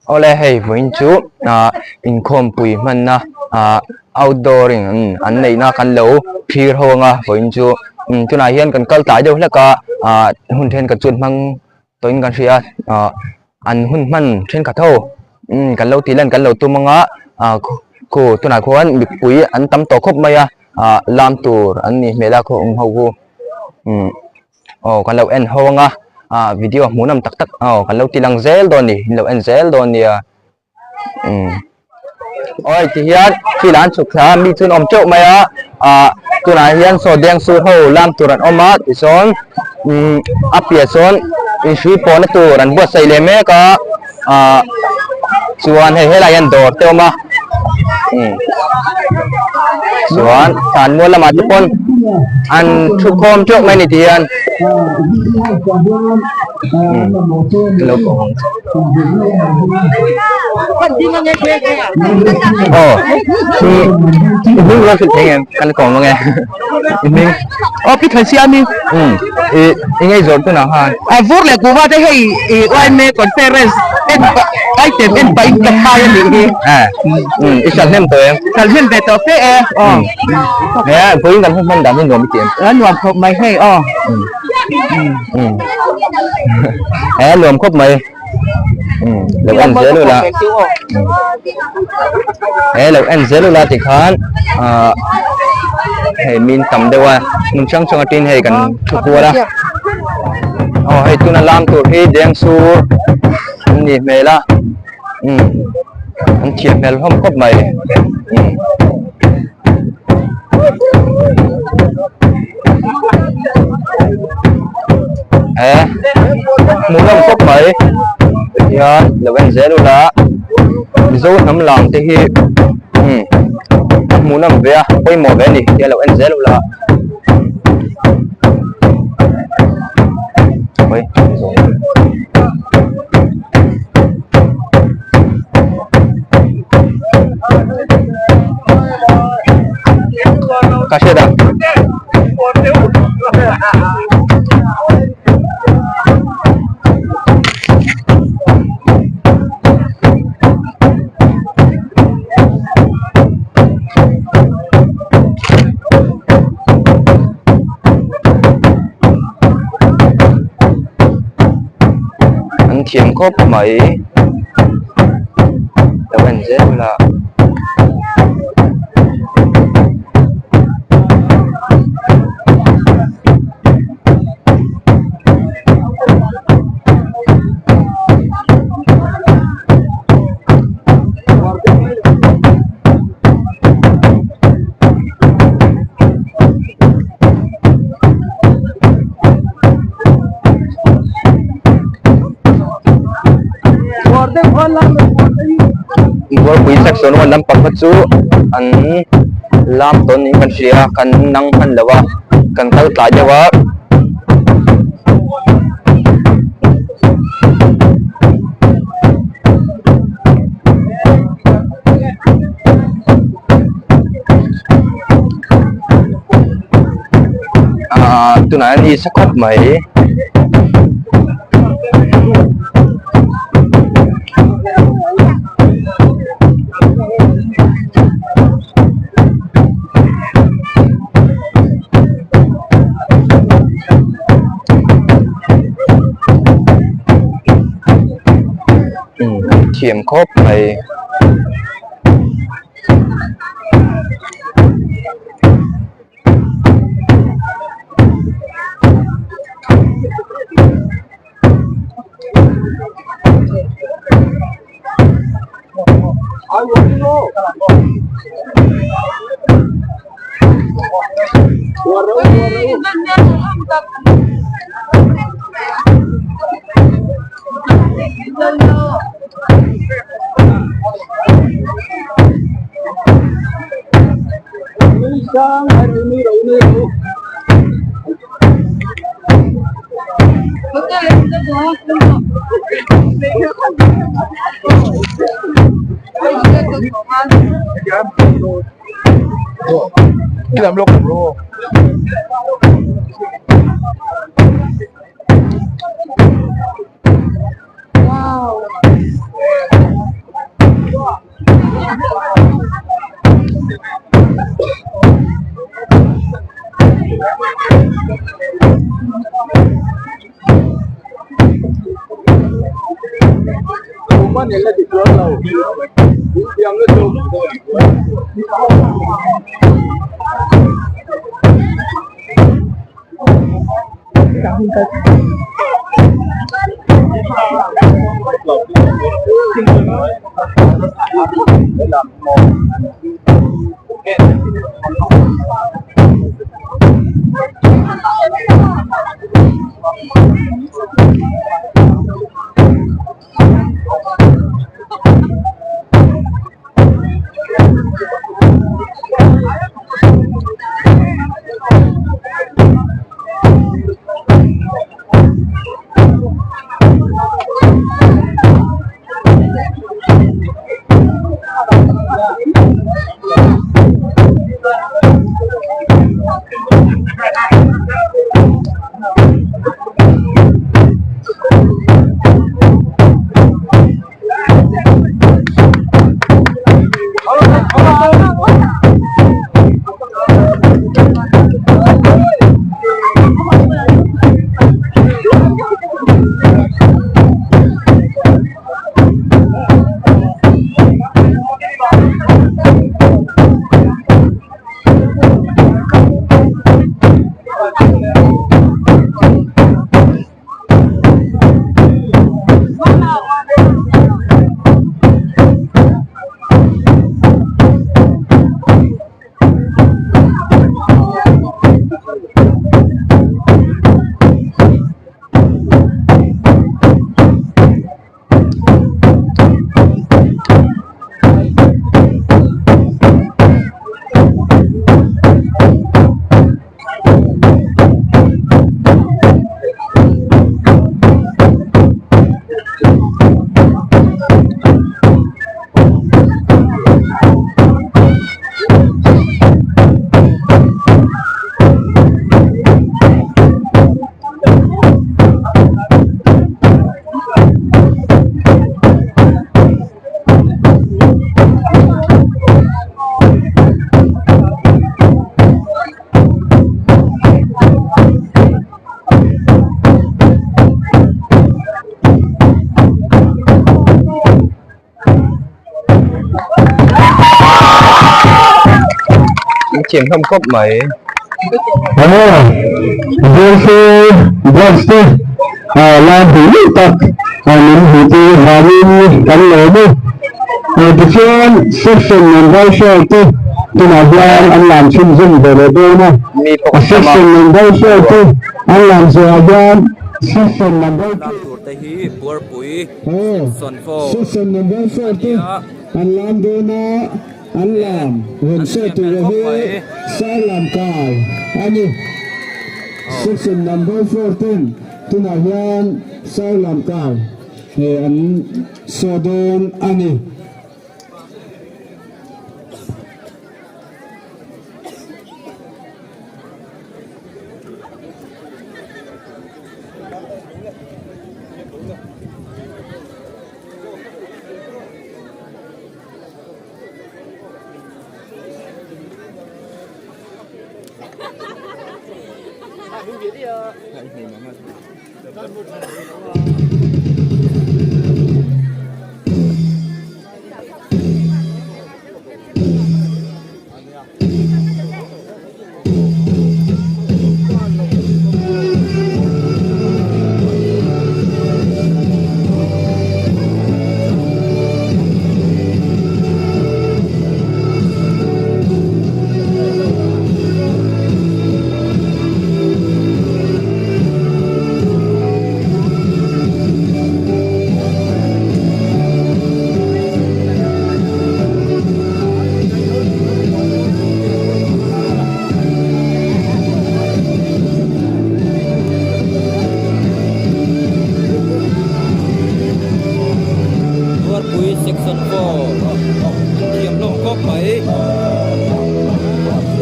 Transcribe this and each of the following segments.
Awle hei vawiin chu ah inkhawmpui hmanna ah outdoor in an neihna kan lo thlir ho anga vawiin chu tunah hian kan kal tlai deuh hlek a ah hun thenkhat chu an hmang tawhin kan hria a ah an hun hman thenkhat ho kan lo tih lan kan lo tum anga ah khu tunah khuan mipui an tam tawh khawp mai a ah lam tur an nih hmel a khaw awm ho khu Aw kan lo en ho anga ah video hmuhnawm tak tak aw kan lo ti lang zel dawn a ni in lo en zel dawn nia umm awi ti hian field ah an chhuk thla a mi chu an awm teuh mai a ah tunah hian saw deng sur ho lam tur an awm a tichuan umm a piah sawn inhrui pawhna tur an buatsaih leh mek a ah chuan hei helaiah hian dawr te a awm a umm chuan thlanmual lamah te pawn an thu khawm teuh mai a ni ti hian umm lo kawh ang aw i hming lo hrilh thei ngem kan kawm ange i hming aw pi Thansiami umm i i ngaihzawrh tunah khan a vur leh kuhva te hei i yma conference en pah item en pah in ka khai a nih hi eh umm i hralh hnem tawh em hralh hnem ve tawh fe e aw he vawiin kan hun hman dan hi nuam i ti em a nuam khawp mai hei aw umm he nuam khawp mai umm lo en zel ula he lo en zel ula tikhan ah hei min tam deuh a hmun hrang hrang aṭin hei kan thu kual a aw hei tuna lam tur hi dengsur an nih hmel a umm an thiam hmel hlawm khawp mai umm. He hmuhnawm khawp mai tihian lo en zel ula Mizo hnam lam te hi umm a hmuhnawm ve a pawimawh ve a ni tia lo en zel ula. Ka hriat a. An thiam khawp mai lo en zel ula. Buarpui section one lampang kha chu an lam tawn niin kan hria a kan nang hman lo a kan kal tlai deuh a. Aaa tunah hian ni sa khawp mai. Thiam khawp mai. In thiam hlawm khawp mai. Hello, te la hmuh tak min hmuhtir vangin kan lawm e. Tichuan section member share te tunah hian an lam chhunzawm ve leh dawn a. Mi A pawh kan tam a. Section member share te an lam zawhah hian section number Lam tur te hi Buarpui section 4 Section number 4 te ania. an lam dawn a, an lam rawn An sawi thiam tur hmel khawp hi mai. Sailam kai a ni. Section number 4 ten tunah hian Sailam kai an saw dawn a ni. Buarpui section 4 an thiam hlawm khawp mai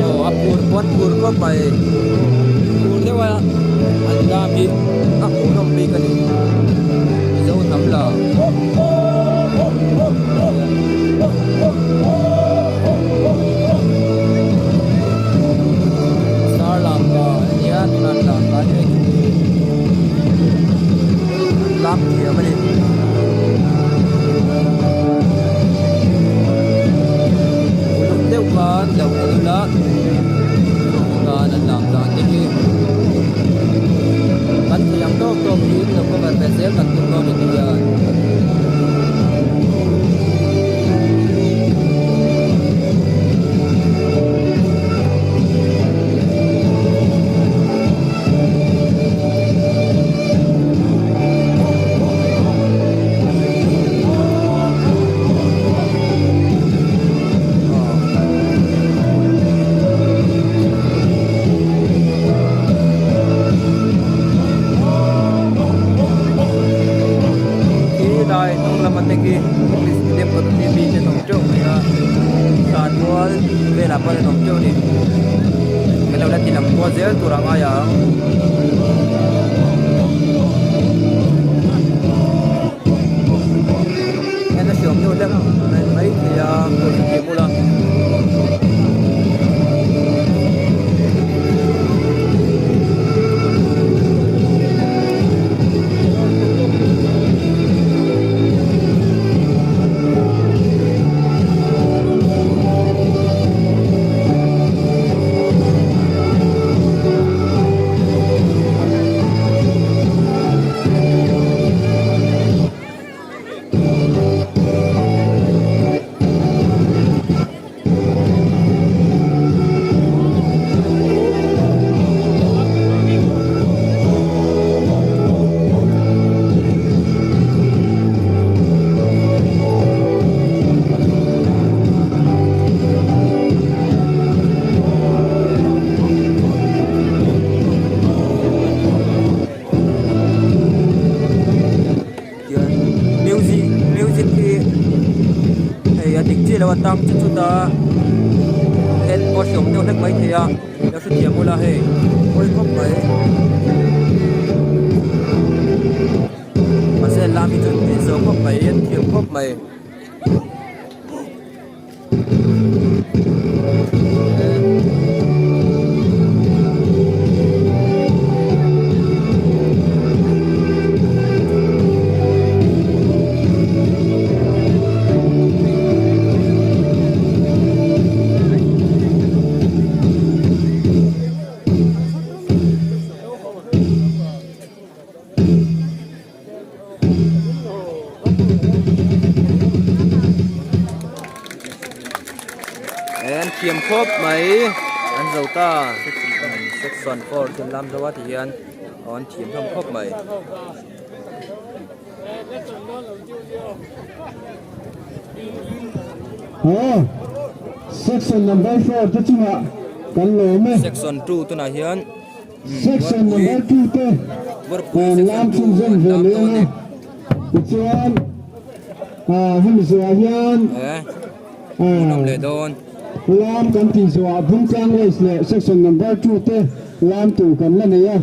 aw a phur pawn phur khawp mai phur deuh a an lam hi a hmuhnawm bik a ni Mizo hnam la. Star lam ka ania tuna an lam lai mek hi an lam thiam a ni. English medium community mi te an awm teuh mai a thlanmual velah pawh an awm teuh a ni kan lo la ti lang kual zel tur a ngai ang. En a hriawm deuh hlek mai thei a pawisa thiam ula. Tichuan music music hi hei a dik chiah lo a tang chut chut a en pawh a hreawm deuh hlek maithei a lo hrethiam ula hei pawi khawp mai mahse lam hi chu an tih zawh khawp mai an thiam khawp mai. An thiam khawp mai an zo ta section 4 thil lam zo a ti hian an thiam hlawm khawp mai. Aw section number 4 te chungah kan lawm e. Section 2 tunah hian Section number 2 te an lam chhunzawm ve leh ang a, tichuan hemi zawhah hian lam kan tih zawhah Bungtlang West leh Section number 2 te lam tur kan la nei a,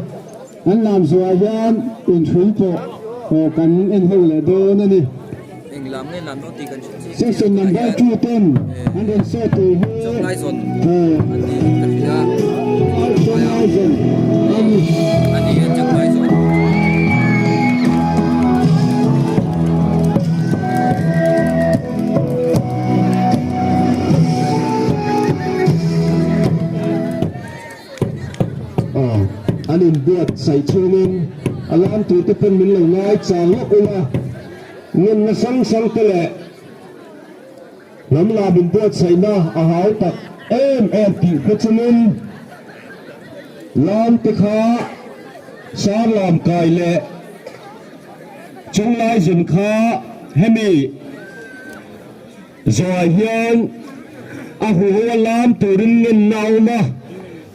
an lam zawhah hian inhrui pawh kan en ho leh dawn a ni. Section number 2 ten an rawn sawi tur hi Chawnglaizawn a ni. An inbuatsaih chhungin a lam turte pawn min lo ngaichang lawk ula. Ngenna hrang hrang te leh hnam lam inbuatsaihna a hau tak em em tih hre chungin lam te kha sar lam kai leh chunglai zun kha hemi Zawhah hian a huho a lam turin ngenna a awm a,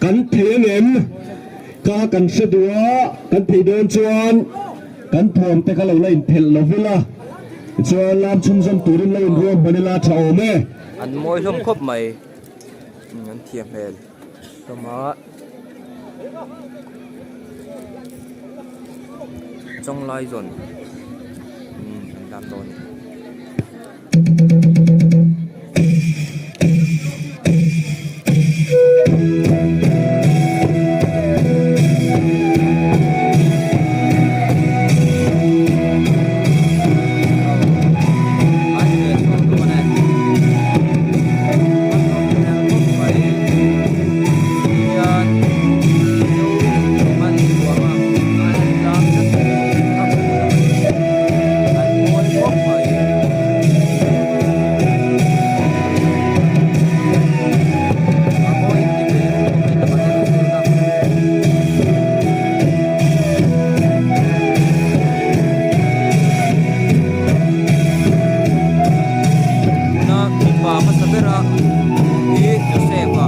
kan thei ang em? Ka kan hre duh a, kan thei dawn chuan kan thuam te kha lo la inphelh lo vil a, tichuan lam chhunzawm turin lo inruam hman ila tha awm e. An mawi hlawm khawp mai, an thiam hmel hlawm a. Chawnglai zawn an lam dawn a ni. Mipa hmasa bera hi Joseph-a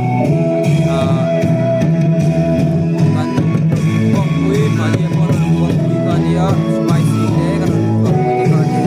ahh kan kawngpui mahni a pawh rawn kawngpui kha a nia spicy te kan rawn kawngpui te kha a ni.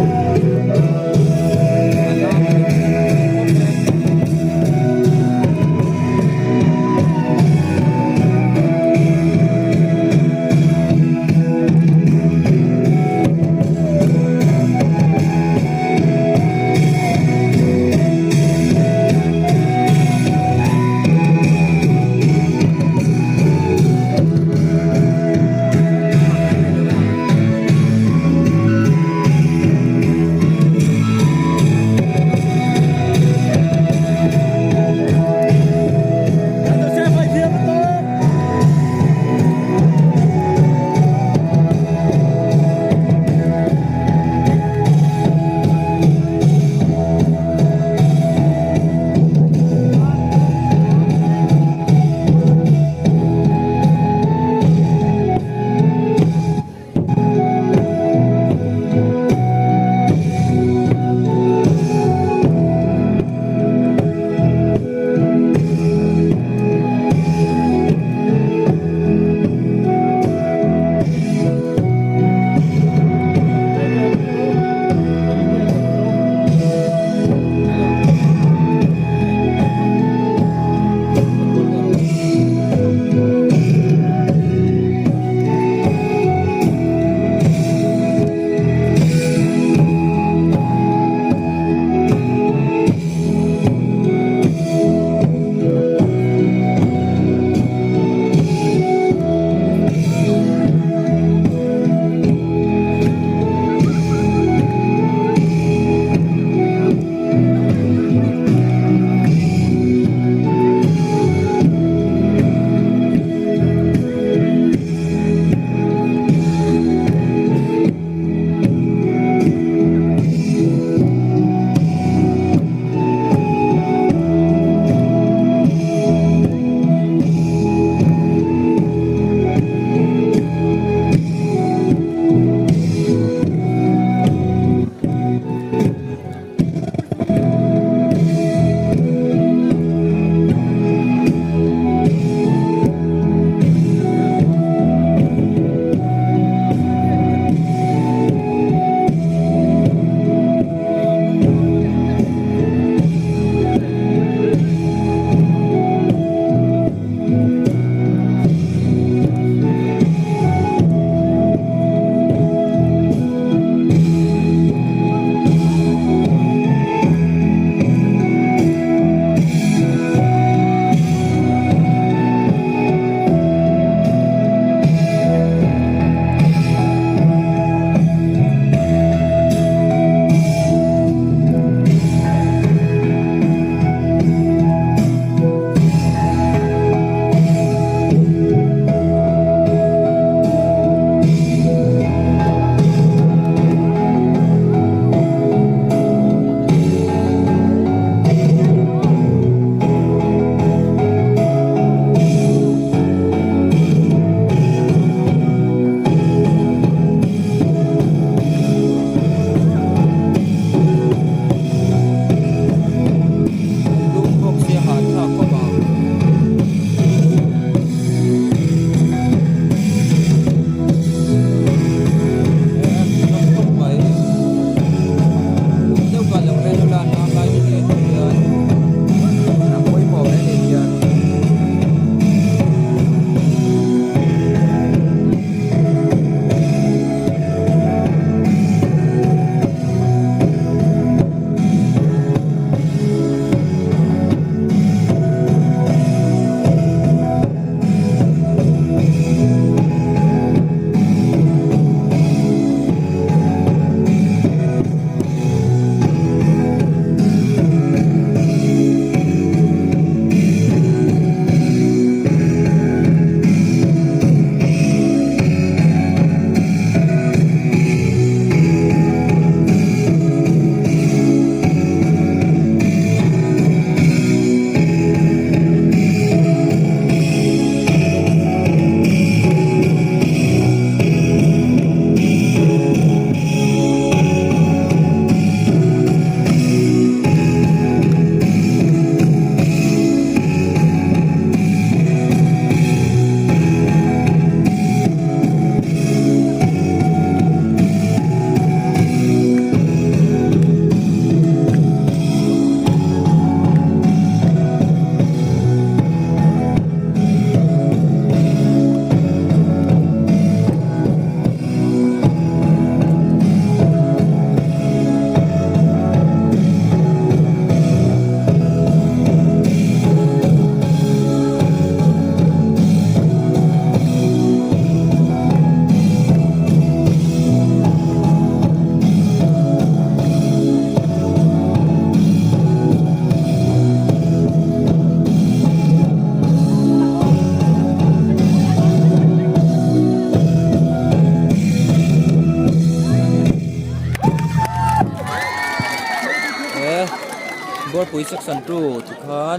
Buarpui section 2 tikhan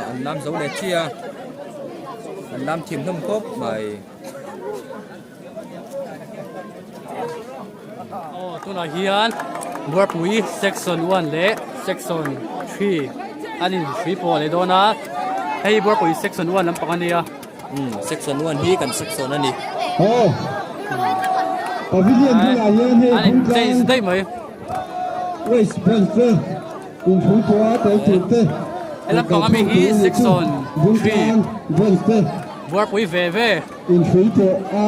an lam zo leh chiah a an lam thim hlawm khawp mai. Aw tunah hian Buarpui section 1 leh section 3 an inhrui pawh leh dawn a hei Buarpui section 1 lampang a nia. Umm section 1 hi kan section a ni. Pavilion bulah hian hei An in change daih mai. West Branch te inhrui pawh a tel tur te He lampang ami hi section 3 Branch te Buarpui ve ve. Inhrui pawh a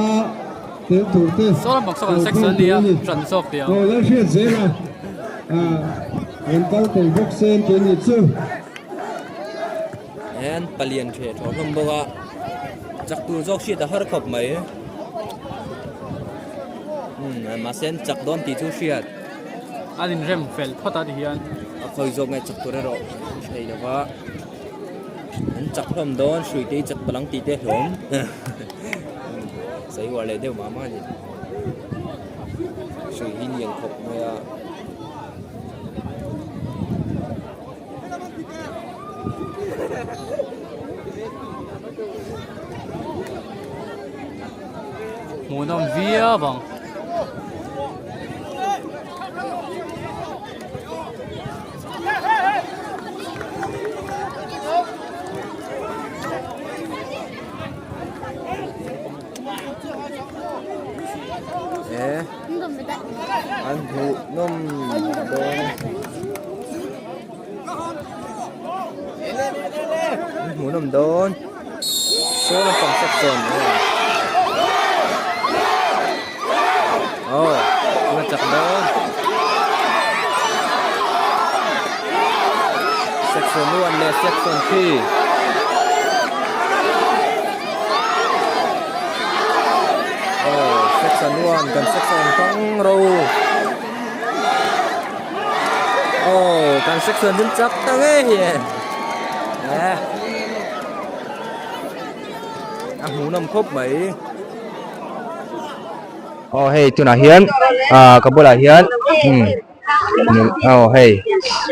tel tur te Saw lampang saw kan section a nia ṭan zawk tih ang. Aw Lalhriat zela rawn kal tel bawk se an ti a nih chu. Hian palian ṭheh ṭhawh hlawm bawk a, chak tur zawk hriat a har khawp mai. Umm mahse an chak dawn tih chu hriat. An inrem fel phawt a ti hian. A khawi zawk nge chak tur erawh an thei lo va, an chak hlawm dawn hrui te hi chak palang tih te hlawm. Sawi uar leh deuh mah mah a ni. Hrui hi lian khawp mai a. Hmuhnawm viau ang. He an hmuhnawm dawn. Hmuhnawm dawn saw lampang section aw a chak dawn section 1 leh section 3 aw section 1 kan section tang ro. Aw kan section ding chak ta ngei hi e a hmuhnawm khawp mai aw hei tunah hian ah ka bulah hian umm aw hei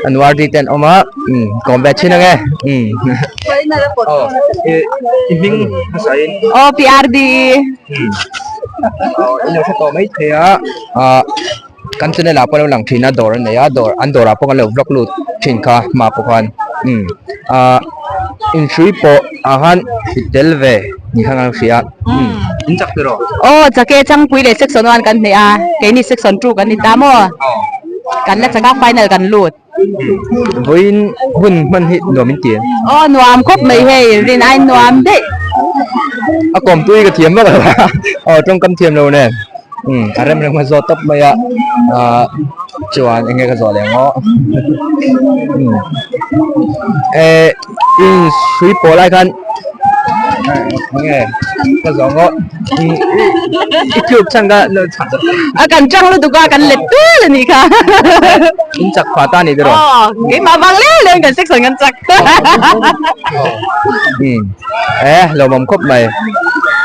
Anwar te an awm a umm kawm ve thin ange umm aw i hming hmasa in aw PRD aw in lo hre tawh mai thei a ah. Kan channel ah pawh a lo lang thin a dawr an nei a dawr an dawrah pawh kan lo vlog lut thin kha hma pawh khan umm ahh inhrui pawh ah khan i tel ve ni khan ka lo hria umm in chak tiraw? Aw chak e Changpui leh section 1 kan hne a keini section 2 kan ni ta maw kan la chak a final kan lut. Vawiin hun hman hi nuam in ti em? Aw nuam khawp mai hei rin aiin nuam daih. A kawmtui ka thiam vak lo a, aw tawngkam thiam lo nen umm a rem reng a zawt tawp mai a ah chuan eng nge ka zawh leh ang aw umm eh i hrui pawh lai khan eng nge ka zawh ang aw i tluk chhan kha A kan tang lutuk a kan let tual a nih kha. In chak pha ta a ni tiraw? Aw keimah vang leh leh in kan section kan chak. Umm eh lawmawm khawp mai.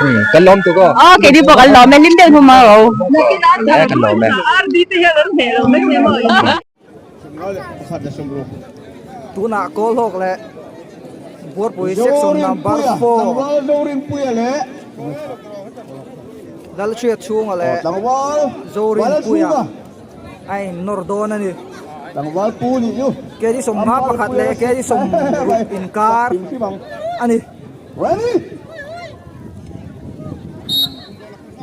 Umm kan lawm tuk aw. Aw keini pawh kan lawm e hlim deuh hnu ro. Eh kan lawm e. Tunah kawl hawk leh Buarpui section number 4 Lalhriat chhunga leh Zorinpuia a innawr dawn a ni. Kd 51 leh Kd 60 inkar a ni.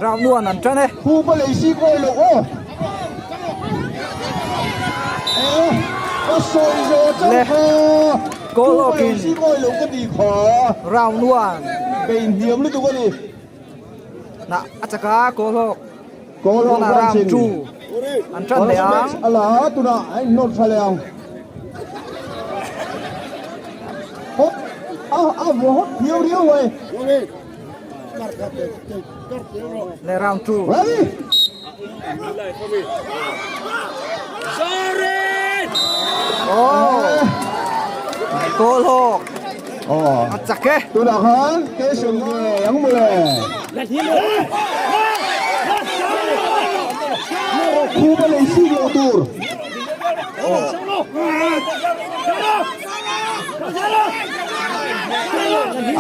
Round 1 an tan e. Le goal awkin round 1 na a chaka goal hawk tunah round 2 an tan leh ang. Le round 2. Oh. Goal hawk. A chak e.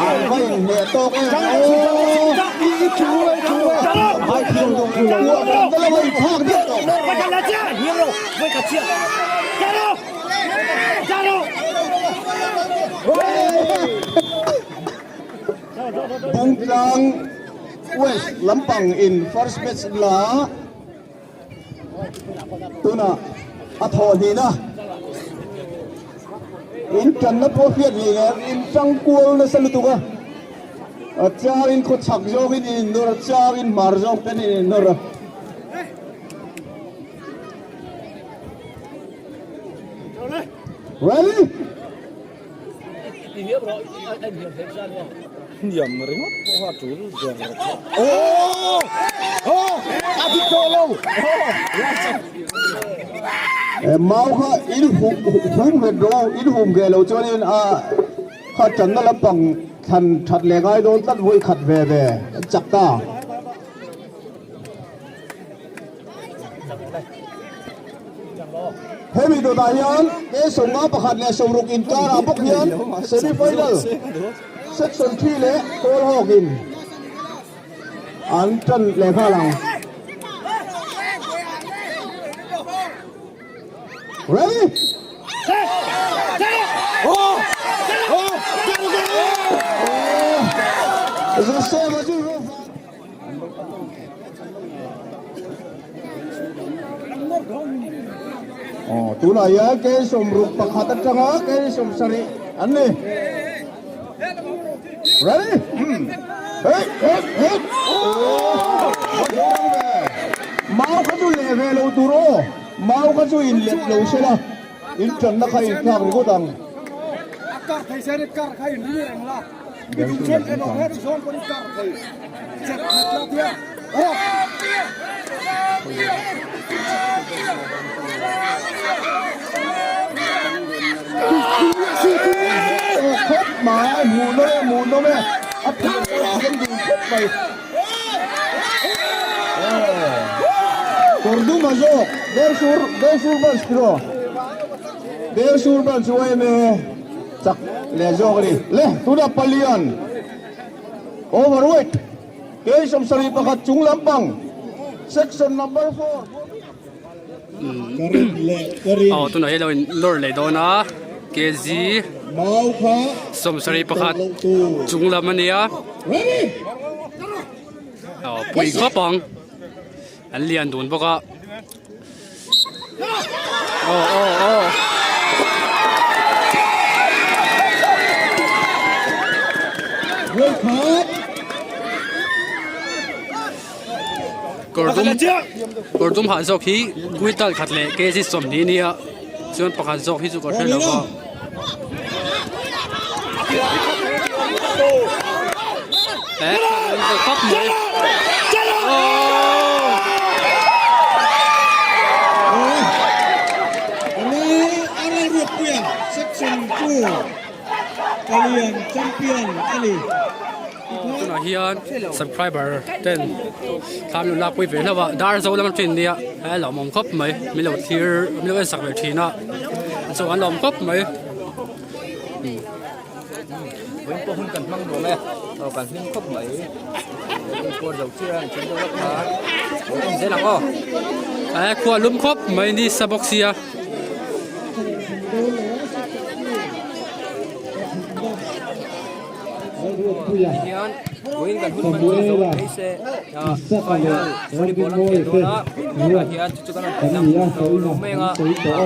An va inhneh tawk em aw. Kuah kan la in thlak daih tawh. Bungtlang West lampang in first match la Tunah a thawh hnihna in tanna pawh hriat ni leh in tang kual nasa lutuk a, a changin khaw chhak zawngin in innawr a, changin hmar zawng ten in innawr a. Ready? Hniam ringawt pawh a tul ber aw aw a dik tawh lo Mau kha in hum nghet rawh u, in hum ve lo chuanin a kha tanna lampang thlan that leh ngai dawn tlat vawi khat ve ve an chak ta. Hemi dawtah hian ke sawmnga pakhat leh sawmruk inkarah bawk hian semi final section 3 leh kawl hawkin an tan leh nghal ang. Ready? Oh! Oh! Zosema chu Aw tunah hian kei sawmruk pakhat atanga kei sawmsarih an ni. Ready? Hey, hey, hey! Mau kha chu leh ve lo tur aw. Mau kha chu in let lo se la, in tanna kha in thlak ringawt ang. Khawp mai hmuh nawm e hmuh nawm e a phur hian dun khawp mai kawr dum a zawk Deuhsur Deuhsur branch tiraw Deuhsur branch yma Chak leh zawk a ni. Le, tunah palian overweight kei 71 chung lampang section number 4. Aw tunah hian lo in lawr leh dawn a kg 71 chung lam a nia aw pui khawp ang an lian dun bawk a. Aw aw aw. Kawr dum kawr dum ha zawk hi quintal khat leh kg 20 nia chuan pakhat zawk hi chu ka hre lo va. Eh, khawp mai. Tunah hian subscriber ten thlam lo lakpui ve hlauh a dar zo lam thin nia a lawmawm khawp mai min lo thlir min lo en sak ve thin a chu an lawm khawp mai. Vawiin pawh hun kan hmang nuam e aw kan hlim khawp mai puar zo chiah a inchhung deuh lawk kha lo en zel ang aw. Eh khua lum khawp mai ni sa bawk sia. Tihian vawiin kan hun hman chu zo mai se final volleyball an khel dawn a tunah hian chu chu kan rawn tih lang lo mai ang a. Chak viau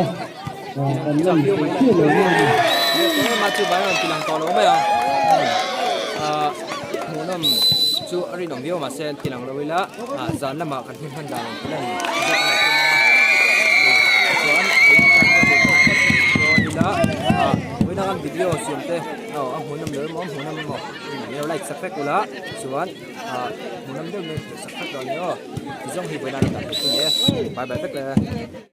mai la chu bai rawn ti lang tawh lo mai a ah hmuhnawm chu a rinawm viau mahse an ti lang lo ila ah zan lamah kan hun hman dan ang tih lan zawk a chuan ila ah vawiin a kan video siam te aw a hmuhnawm lo emaw a hmuhnawm emaw lo like sak vek ula chuan ah hmuhnawm deuh mai sak vek dawn a ni aw tizawng hi vawiin a rawn dah thei chu ni e bye bye vek le.